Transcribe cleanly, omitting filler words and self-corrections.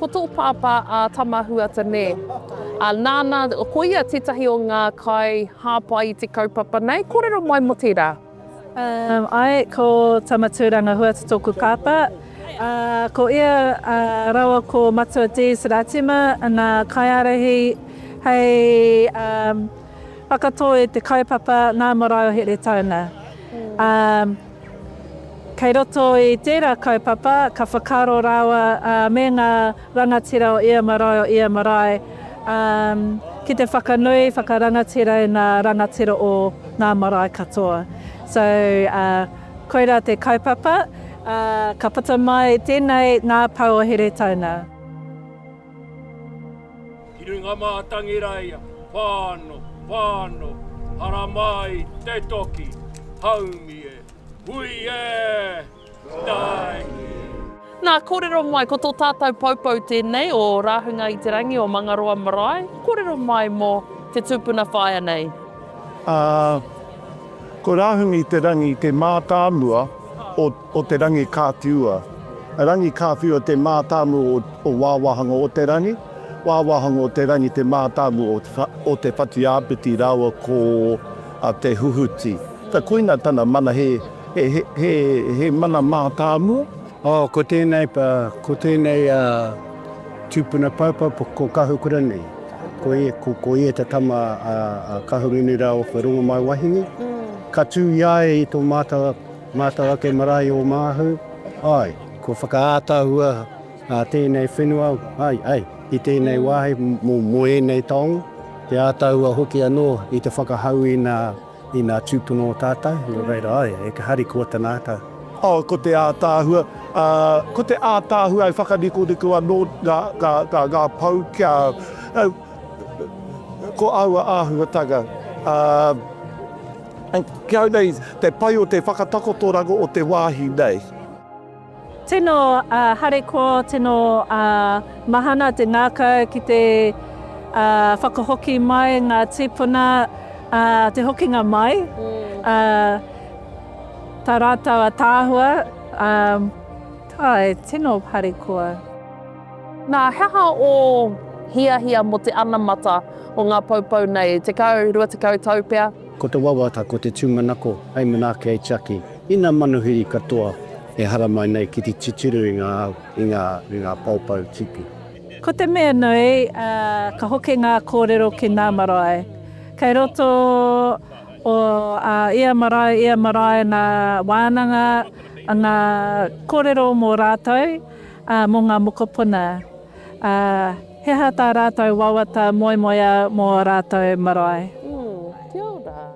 ko tō pāpā a Tama Huata nē? Ā, nāna, ko ia tētahi o ngā kai hāpai i te kaupapa nei. Kōrero mai mō tērā. Āe, ko Tama Tūranga Huata tōku pāpā. Ā, ko ia rawa ko Matua Des Ratima ngā kaiārahi hei whakatō i te kaupapa Ngā Marae o Heretaunga. Ā, Kei roto i tērā kaupapa, ka whakaaro rāua me ngā rangatira o ia marae o ia marae ki te whakanui, whakarangatira i ngā rangatira o ngā marae katoa. So, koirā te kaupapa, ka puta mai tēnei Ngā Pou o Heretaunga. Ki runga mātangiraia, whano, whano, haramai te toki, haumi e. Hui e! Taiki! Nā, kōrero mai, ko tō tātou poupou tēnei o Rāhunga i te Rangi o Mangaroa Marae, kōrero mai mō te tūpuna whaea nei. Ā, ko Rāhunga i te Rangi te mātāmua o, o Te Rangi Kāwhiua. Rangi Kāwhiua te mātāmua o, o Wāwāhanga o te Rangi, Wāwāhanga o te Rangi te mātāmua o, o Te Whatiāpiti rāua ko a Te Huhuti. Ta koina tana mana he, he, he, he mana mātāmua. Oh, ko tēnei, ko tēnei tūpuna poupou ko Kahukura nei. Ko ia, ko, ko ia te tama a, a Kahungunu rāua ko Rongomaiwahine. Ka tū i a ia i tō mātou, mātou ake marae i Ōmāhu. Āe, kua whakaātaahua tēnei whenua, ai, ai, i tēnei wāhi mō, mō ēnei taonga. Te ātaahua hoki anō i te whakahau i ngā, i ngā tūpuna o tātou, nō reira, ai, e harikoa te ngākau. Oh, ko te ātaahua, ā, ko te ātaahua e whakanikoniko anō ngā, ngā, ngā, ngā pou kia, ko aua āhuatanga, ā, ki au nei, te pai o te whakatakotoranga o te wāhi nei. Tino harikoa, tino mahana te ngākau ki te whakahoki mai ngā tīpuna, te hokinga mai, tā rātou ataahua, āe, tino harikoa. Nā, he aha ō hiahia mō te anamata o ngā poupou nei, 10, 20 tau pea? Ko te wawata, ko te tūmanako, hei manaaki, hei tiaki i ngā manuhiri katoa e haramai nei ki te titiro i ngā, i ngā, i ngā paopao tipu. Ko te mea nui, ka hoki ngā kōrero ki ngā marae. Kei roto o ia marae, ia marae ngā wānanga, ngā kōrero mō rātou, mō ngā mokopuna. Ā, he aha tā rātou wawata moemoeā mō ā rātou marae? Kia ora.